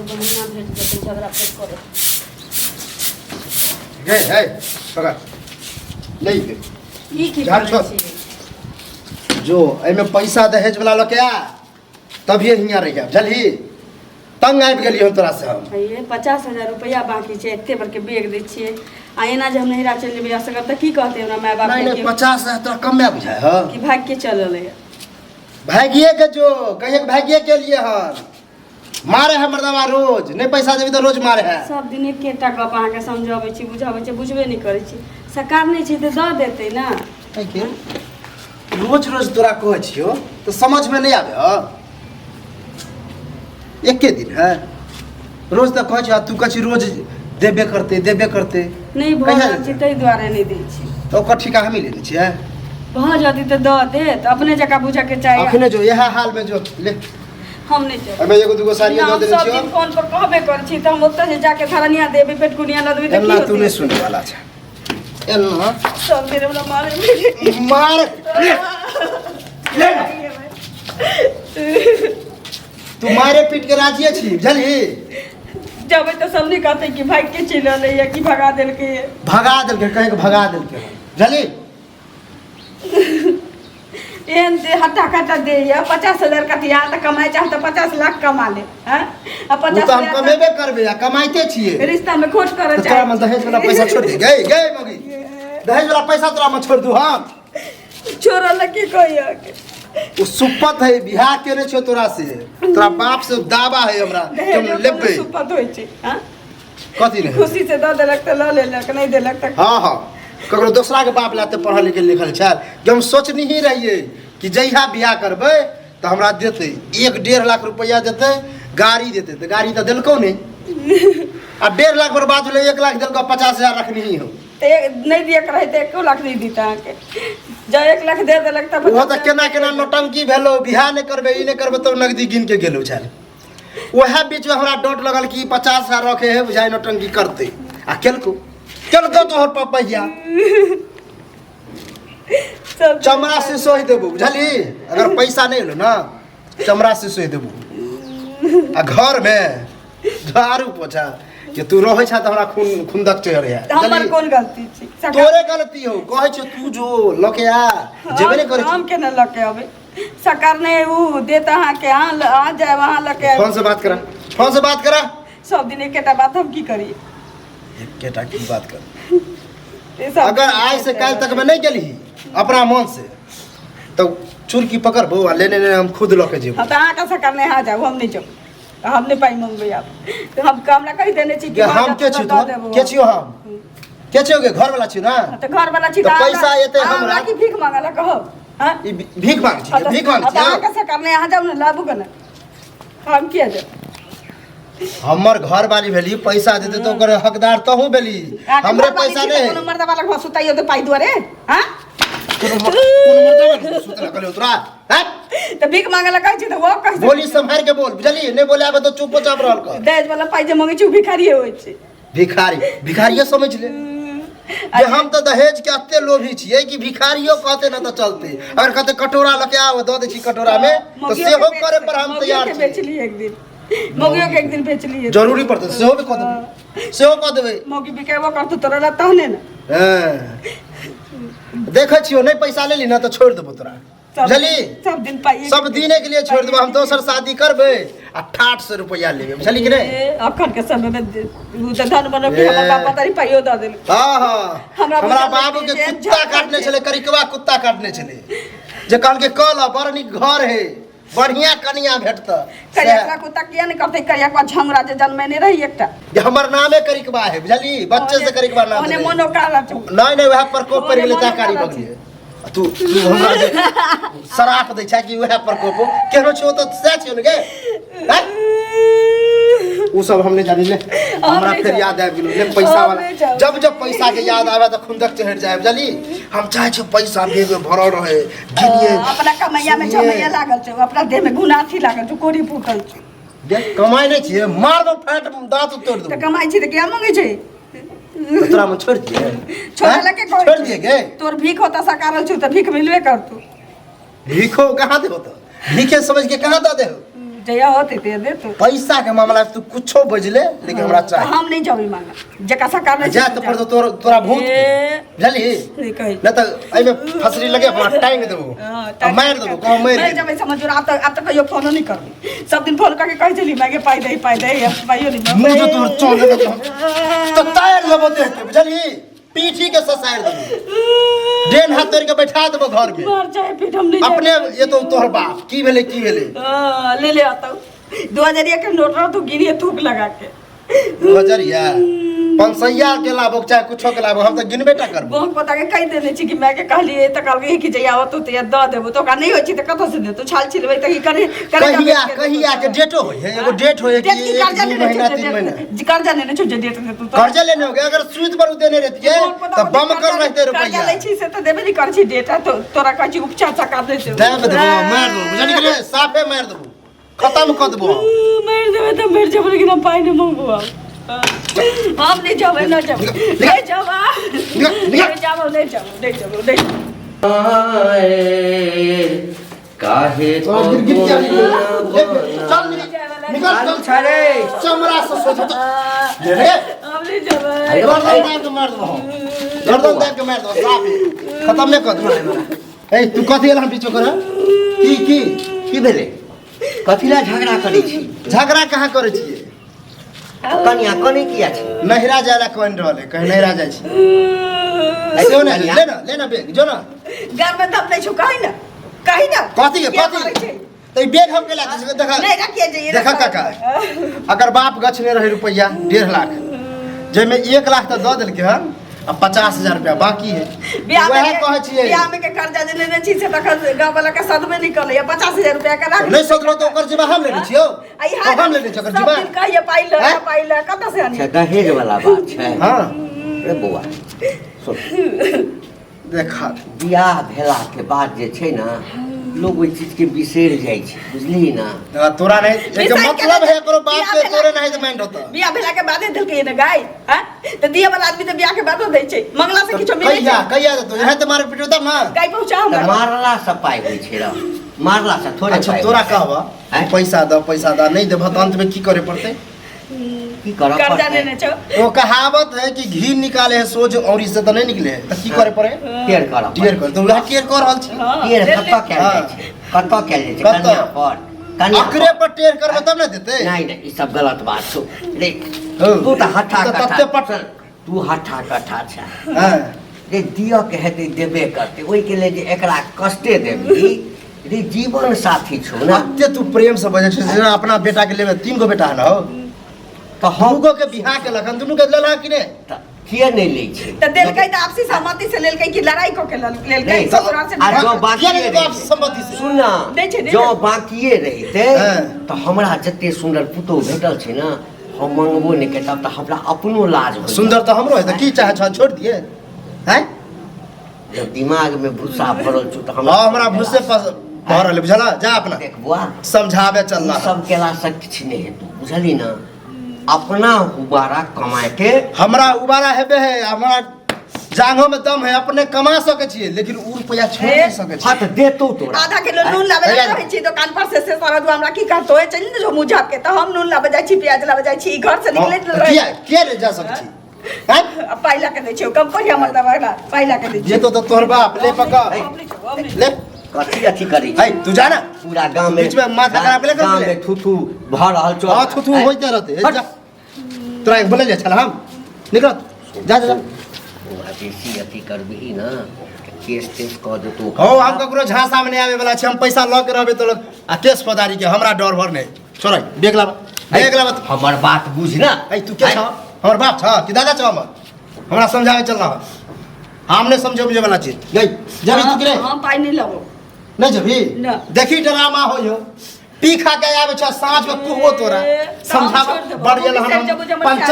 बहनिया भेट जेतै झगड़ा फेर करत। गे हे पकड़ ले गे। ई की झाड़ करै छोड़। छी? जो एहिमे पैसा दहेज वाला लऽ के आ तभिए हियाँ रहिया, बुझलही? तंग आबि गेलियै हम तोरा से हम। ये 50,000 रुपया बाकी छै, एते बड़के बैग दै छियै आ एना जे हम नैहरा चलि जेबै असगर तऽ की कहतै हमरा माय बाप? नहीं नहीं, 50,000 तोरा कमे बुझाय हँ? कि भागि के चल एलै। भागिए के जो कहिए के भागिए के लिए हन मारे है मर्दवा रोज, नहीं पैसा देबी तो रोज मारे है। सब दिन एकेटा गप अहाँके समझाबै छी बुझाबै छी, बुझबे नहि करै छी। सरकार नहि छै तऽ दऽ देतै ने। के रोज रोज तोरा कहै छियो तऽ समझमे नहि आबै हँ? एके दिन है रोज तऽ कहै छियो आ तू कहै छी रोज देबे करतै देबे करतै। नहि भऽ कहिया रहल छै देतै? ताहि दुआरे नहि दै छी। तऽ ओकर ठीका हमही लेने छियै। भऽ जदी तऽ दऽ देत, अपने जकाँ बुझऽके चाही। अखने जो इएह हालमे जो ले। हम नहि जायब। एहिमे एगो दूगो साड़ी ना, दऽ हम देने सब छियो। दिन फोन पर कहबे करै छी तऽ हम ओतऽ जे जाके धरनिया देबै पेटकुनिया लदबै तऽ की एना तू होतै? नहि सुनै वाला छै एना। सब दिन हमरा मारे। मार ले ले ना। तू मारे पीट के राजिए छी, बुझलही? जबै तऽ सब नहि कहतै कि भागि के चलि एलै या कि भगा देलकै। भगा देलकै, कहे के भगा देलकै, बुझलही? एहन दे हट्टा कट्टा दे या 50,000 कटिया तऽ कमाइ चाह तऽ 50 लाख कमा ले हैं आ ओ 50 तऽ हम कमेबे करबै आ कमाइते छियै। रिश्ता में खोट करऽ तऽ तोरा चाहै। में दहेज वाला पैसा छोड़ दे गई गई मगी, दहेज वाला पैसा तोरा में छोड़ दू हम? छोड़ऽ लए की कहिया के ओ सुपत है, बियाह केने छौ तोरा से, तोरा बाप से दावा है हमरा कि हम दहेज लेबै। सुपत होइ छै हाँ? कथी नहीं? खुशी से दऽ देलक तऽ लऽ लेलक, नहि देलक तऽ हाँ हाँ, ककरो दोसरा के बाप लाते पढ़ल लिखल लिखल छल जे हम सोचनी ही रहिए कि जहिया बियाह करबै तऽ हमरा देतै 1-1.5 लाख रुपैआ देतै, गाड़ी देतै, तऽ गाड़ी तऽ देलकौ नहि आ 1.5 लाख बर्बाद भेलै, 1 लाख देलकौ, 50,000 रखनी ही हो। तऽ नहि दियके रहै तऽ 1 लाख नहि दिता अहाँके, जँ 1 लाख दे देलक तऽ ओहो तऽ केना केना नौटंकी भेलौ, बियाह नहि करबै ई नहि करबै तब नगदी गिन के गेलौ छल। वएह बीचमे हमरा डर लगल कि 50,000 रखे है, बुझाइ नौटंकी करतै आ केलको केलको तोहर पपैया। सब चमड़ा से सोहि देबो, बुझलही? अगर पैसा नहि एलो ना चमड़ा से सोहि देबो आ घरमे झाड़ू पोछा कि तू रहै छ तऽ हमरा खून खुंदक चढ़ है। हमर कोन गलती छै? तोरे गलती हो, कहै छियौ तू जो लऽ के आ, जेबे नहि करै। हम केना लऽ के अबै? सरकार नहि उ देत अहाँके, अहाँ अहाँ जायब अहाँ लऽ के आयब। फोन से बात करा, फोन से बात करा। सब दिन एकेटा बात, हम की करी? एकेटा की बात कर? ई सब अगर आइ से काल्हि तक में नहि गेलही अपना मन से तऽ चुरकी पकड़बो आ लेने लेने हम खुद लऽ के जेबो। हाँ तऽ अहाँके सरकार नहि, अहाँ जाउ, हम नहि जाउ, हम नहि पाइ मंगबै आब। तऽ हम हमरा कहि देने छी कि के हम के छी? दऽ तोहर देबो। के छियो? हम के छियो? के घर वाला छी ना? हाँ, तऽ घर वाला छी। तऽ तऽ पैसा एतै अहाँ हमरा। की भीख मांगऽ कहब हाँ? ई भीख मांग छी? हाँ तऽ- भीख मांग हाँ छी? तऽ अहाँके सरकार नहि, अहाँ जाउ ने लाबू के ने, हम किया जाउ? हमर घर वाली भेली, पैसा देते तऽ ओकर हकदार तहूँ भेली। अहाँके हमरे घरवाली पैसा छी तऽ नहि। कोनो मर्द वाला घर सुताइयो तऽ पाइ दुआरे हाँ? कोनो मर्दा वाला सुतला कहलियौ तोरा हैं? तऽ भीख मांगे ला कहै छी तऽ ओ कहै छै। बोली सम्हारि के बोल, बुझलियै? नहि बोले आबे तऽ चुपचाप रहल कर। दहेज वाला पाइ जे मंगै छी ओ भिखारिये होइ छै। भिखारी भिखारिये समझ ले जे हम तऽ दहेज के एते लोभी छियै कि भिखारियो कहते ना तऽ चलते, अगर कहते कटोरा लऽ के आउ दऽ दै छी कटोरा मे तऽ मौगियो सेहो के करे पर हम मौगियो तैयार के छी। बेचली एक दिन, मौगियो के एक दिन बेचली। जरूरी पड़तै सेहो भी कऽ देबै, सेहो कऽ देबै। मौगी बिकेबो करतौ तोरा ला तहने ने। हँ, देखै छियौ, नहि पैसा लेली ना तऽ छोड़ि देबो तोरा, बुझली? सब दिन पाइ सब दिने के लिए छोड़ देबो, हम दोसर शादी करबै आ ठाठ से रुपैआ लेबै, बुझली कि नहि? ए, अखन के समय में उ तऽ धन बनब कि हमर बाप पता नहीं पाइयो दऽ देल। हाँ हाँ, हमरा हमरा बुझल बाबू नहि के जे कुत्ता झगड़ा काटने छै। छलै, करिकवा कुत्ता काटने छलै जे कहलकै कल बड़ नीक घर है, बढ़िया कनिया भेटत। करियकवा कुत्ता किया नहीं करते? करियकवा झंगरा जे जन्मेने रही एकटा। जे हमर नामे करिकवा है, बुझली? बच्चे से करिकवा नाम ओने देने। मोनो काला छौ। नहीं नहीं, वएह प्रकोप पड़ि गेलै ओने तैं कारी मोनो भऽ गेलियै। आ तू तू हमरा जे श्राप दै छै कि वएह प्रकोप हो केहनो छौ तऽ सएह छियौ ने गे हैं? उ सब हम नहि जानी ले। हमरा नहि फेर जानी। याद आबि गेलो ले पैसा हम वाला। नहि जानी। जब जब पैसा के याद आबे तऽ खुंदक चढ़ि जाय, बुझली? हम चाहे छियै पैसा बैग में भरल रहे, गिनिए। अपना कमैया में सुनिए। झमैया लागल छौ, अपना देह में गुनाथी लागल छौ, कोरी फूटल छौ। देख, कमाइ नहि छियै, मारबो फाट दांत तोड़ तऽ देबो। कमाइ छी तऽ किया मंगै छै? तऽ तोरा हम छोड़ि दियै? छोड़े ला के कहै छोड़ि छी? दियै गे? तोर भीख होता सकारल छौ तऽ भीख मिलबे करतौ। भीखो कहाँ देबो? तऽ भीखे समझ के कहाँ दऽ देहो? जहिया होतै तहिया देतौ। पैसा के मामला में तू कुछो बजले, लेकिन हमरा तऽ चाही। हम नहि जेबै मांगे, जकरा सरकार नहि जा तऽ पड़तौ तोर तोरा भूत के। ए, बुझलही? नहि कहै। नहि तऽ एहिमे फसरी लगे हमरा टांगि देबो। हँ, आ मारि देबो, कहूँ मरि नहि गेली। जेबै समझ, आब तऽ कहियो फोनो नहि करबै। सब दिन फोन कऽ के कहै छली मायके पाइ दे, पाइ दे, आब पाइयो नहि मुँह जो तोहर चल देबो तऽ तारि लेबो देह के, बुझलही? पीठी के ससारि देबो, डेन हाथ तोड़ि के बैठा देबो घर में। मार चाहे पीठ, हम नहीं अपने ये तो तोहर बाप की भेलै, की भेलै? हाँ, ले ले आता हूँ 2000 के नोट रहो तू गिरिए थूक लगा के। 2000 पंसैया के लाबो चाहे कुछो के लाबो, हम तऽ गिनबे टा करबो। बहुत पता के कहि देने छी कि माय के कहलिए तऽ कहलकै कि जहिया होतौ तहिया दऽ देबो, तऽ ओकरा नहि होइ छै तऽ कतऽ से देतौ? छाल छिलबै तऽ की करे करे? कहिया कहिया के डेटो होइ है? एगो डेट होइ है डेट कि की एक कर्जा दू लेने महीना छौ 3 महीना जे कर्जा लेने छौ जे डेट देतौ तऽ? कर्जा लेने हो गया। अगर सूद पर उ देने रहतियै तऽ बम कर रहते कर्जा रुपैया। लै छी से तऽ देबे नहि करै छी डेट, आ तो तोरा कहै छी उपचार चका दै छै। दाबि देबो, मारि देबो, बुझलही कि नहि? साफे मारि देबो, खत्म कऽ देबो। मरि जेबै तऽ मरि जेबै, लेकिन हम पाइ नहि मंगबो। आब हम नहि जेबै, नहि जेबै, नहि जेबै, नहि जेबै, नहि जेबै, नहि जेबै, नहि जेबै। काहे तोरा गिर गिर के चल, निकल निकल, चल। छरे चमड़ा से सोच ले रे। हम नहि जेबै। गर्दन दाबि के मारि देबो हम, गर्दन दाबि के मारि देबो, साफे खत्म नहि कऽ देबो। ए, तू कथी एलहन बीचो कर? की की की भेलै? कथी लए झगड़ा करै छी? झगड़ा कहाँ करै छियै? कनिया कने किया छै? नहिरा जाय ला कहि रहल है, कहीं नहिरा जाइ छी। जो ना, ले ना, ले ना बैग, जो ना। घर में दम नहीं छौ, कही ना, कही ना। कथी के किया कथी मारै छै? तऽ ई बैग हम केला दै छियै, देखा। नहीं रखिए जाइए। देखा काका, अगर बाप गछने रहे रुपैआ 1.5 लाख, जाहिमे 1 लाख तऽ दऽ देलकै हन आ 50,000 रुपया बाकी है। बियाह में वएह के- कहै छियै। बियाह में के कर्जा जे लेने छी से तखन गाँव वाला के सदमे नहीं करले, 50,000 रुपया के राख। नहि सधलो तऽ ओकर जिम्मा हम लेने छियौ। आ ई ओ हम लेने छियै ओकर सब जिम्मा। दिन कहिए पाइ ले, हैं? पाइ ले, कतऽ से आनी? अच्छा, दहेज वाला बात छै? हाँ। रे बौआ, सुन। देखा। बियाह भेलाके बाद जे छै ने, लोग ओहि चीजके बिसरि जाइ छै, बुझलिही ना? तोरा नहीं एक बिसरि के मतलब है करो बाप बियाह के भेला- तोरे नहीं माइंड होता। बियाह भेला के बादे देलकै ने गाय, हैं? तऽ दिए वाला आदमी तऽ बियाह के बादो दै छै, मंगला से किछो मिलै कहिया छै? कहिया देतो? यहाँ तो मारे पिटो तब ना। गाय पहुंचा तऽ हमरा। मारला से पाइ होइ छै र? मारला से थोड़े अच्छा पाइ तोरा होइ छै। कहब आँय? पैसा दऽ, पैसा दऽ, नहि देबह तऽ अंत में की करे पड़तै? की करऽ कर्जा पड़तै? लेने छौ। वो कहावत है कि घी निकाले है सोझ औरी से तऽ नहीं निकले है, तऽ की करे पड़े? टेढ़ करऽ टेढ़ कर तऽ वएह टेढ़ कर रहल छी। हाँ, टेढ़ ले ले। कतऽ कयल जाइ छै? कतऽ कयल जाइ छै? कतऽ? कन्या पर, कन्या अकरे पर टेढ़ करबै तब ने देतै। नहि नहि, ई सब गलत बात छौ रे। हौ। तू तऽ हट्ठा तू तऽ कट्ठा तते पट- तू हट्ठा कट्ठा छै। हाँ। रे, दिअ के हेतै देबे करतै, ओहिके लेल जे एकरा कष्टे देबही रे, जीवन साथी छौ ने। अते तू प्रेम से बजै छै जेना अपना बेटा के लेबै। तीन गो बेटा है ने हौ? तऽ हम दूगो के बियाह केलक हन, दुनू के लेलक कि नहि? तऽ किए नहि लै छै? तऽ देलकै तऽ आपसी सहमति से लेलकै कि लड़ाई कऽ के लेलकै? नहि, ससुराल से आ जँ किया बाकिए नहि लेलकै आपसी रहितै, सम्मति से? सुन ना, दै छै, दै जँ छै। बाकिए रहितै तऽ हमरा जते सुन्दर पुतोहु भेटल छै ने, हम मंगबो नहि करितब, तऽ हमरा अपनो लाज होइए। सुन्दर तऽ हमरो है, तऽ की चाहे छह, छोड़ दिए हैं? जब दिमागमे भूसा भरल छौ तऽ हाँ, हमरा भूसे भरल है, बुझला? जा अपना देख बुआ, समझाबे चलना। ई सब केलासँ किछु नहि हेतौ, बुझली ने? अपना उबारा कमाए के। हमरा उबारा हेबे है, हमरा जांघो में दम है, अपने कमा सके छियै, लेकिन उ रुपया छोड़ नहीं सके हाँ छियै। तऽ देतौ तोरा। आधा किलो नून लाबे भैया। लए कहै छी दोकान पर से सारा दुआ हमरा की कहतो है, चलि ने जो मुँह झाँप के। तऽ हम नून लाबे जाइ छी, प्याज लाबे जाइ छी, ई घर से निकलैत हाँ, रहै। किया किया रे जा सकै छी हैं? आ पाइ लऽ के दै छियौ, कम करिया मतलब एकरा पाइ लऽ के दै छियौ। जेतो तऽ तोहर बाप ले पकड़। हम नहि छौ, हम नहि। ले। कथी अथी करै है तू जा ना। पूरा गाँव में बीच में माथा खराब केले कर गाँव देले। में थू थू भऽ रहल छौ। हाँ, थू थू होइते रहतै। हे, जा तोरा एक बोलल जाइ छल हम, निकल, जा जा जा। बौआ, बेसी अथी करबिही ने तऽ केस तेस कऽ देतौ। हो, हम ककरो झांसा में नहीं आवे वाला छी। हम पैसा लऽ के रहबे तो लोग आ केस फौजदारी के हमरा डर भर नहीं। छोड़, बैग लाब, बैग लाब। हमर बात बुझ ना। ऐ तू के छ? हमर बाप छ कि दादा छ हमर? हमरा समझावे चल रहा, हम नहीं समझे बुझे वाला चीज। गई जबी तू कि नहीं? हम पाइ नहीं लेबो। नहीं जबी? ना। देखी ड्रामा हो यो, पी खा के आवे छ साँझ में कुहबो तोरा। ए, तऽ हम समझावा छोड़ि देबो। बढ़ गेल हम हन बिसरि जेबो जे हमर पंचायत।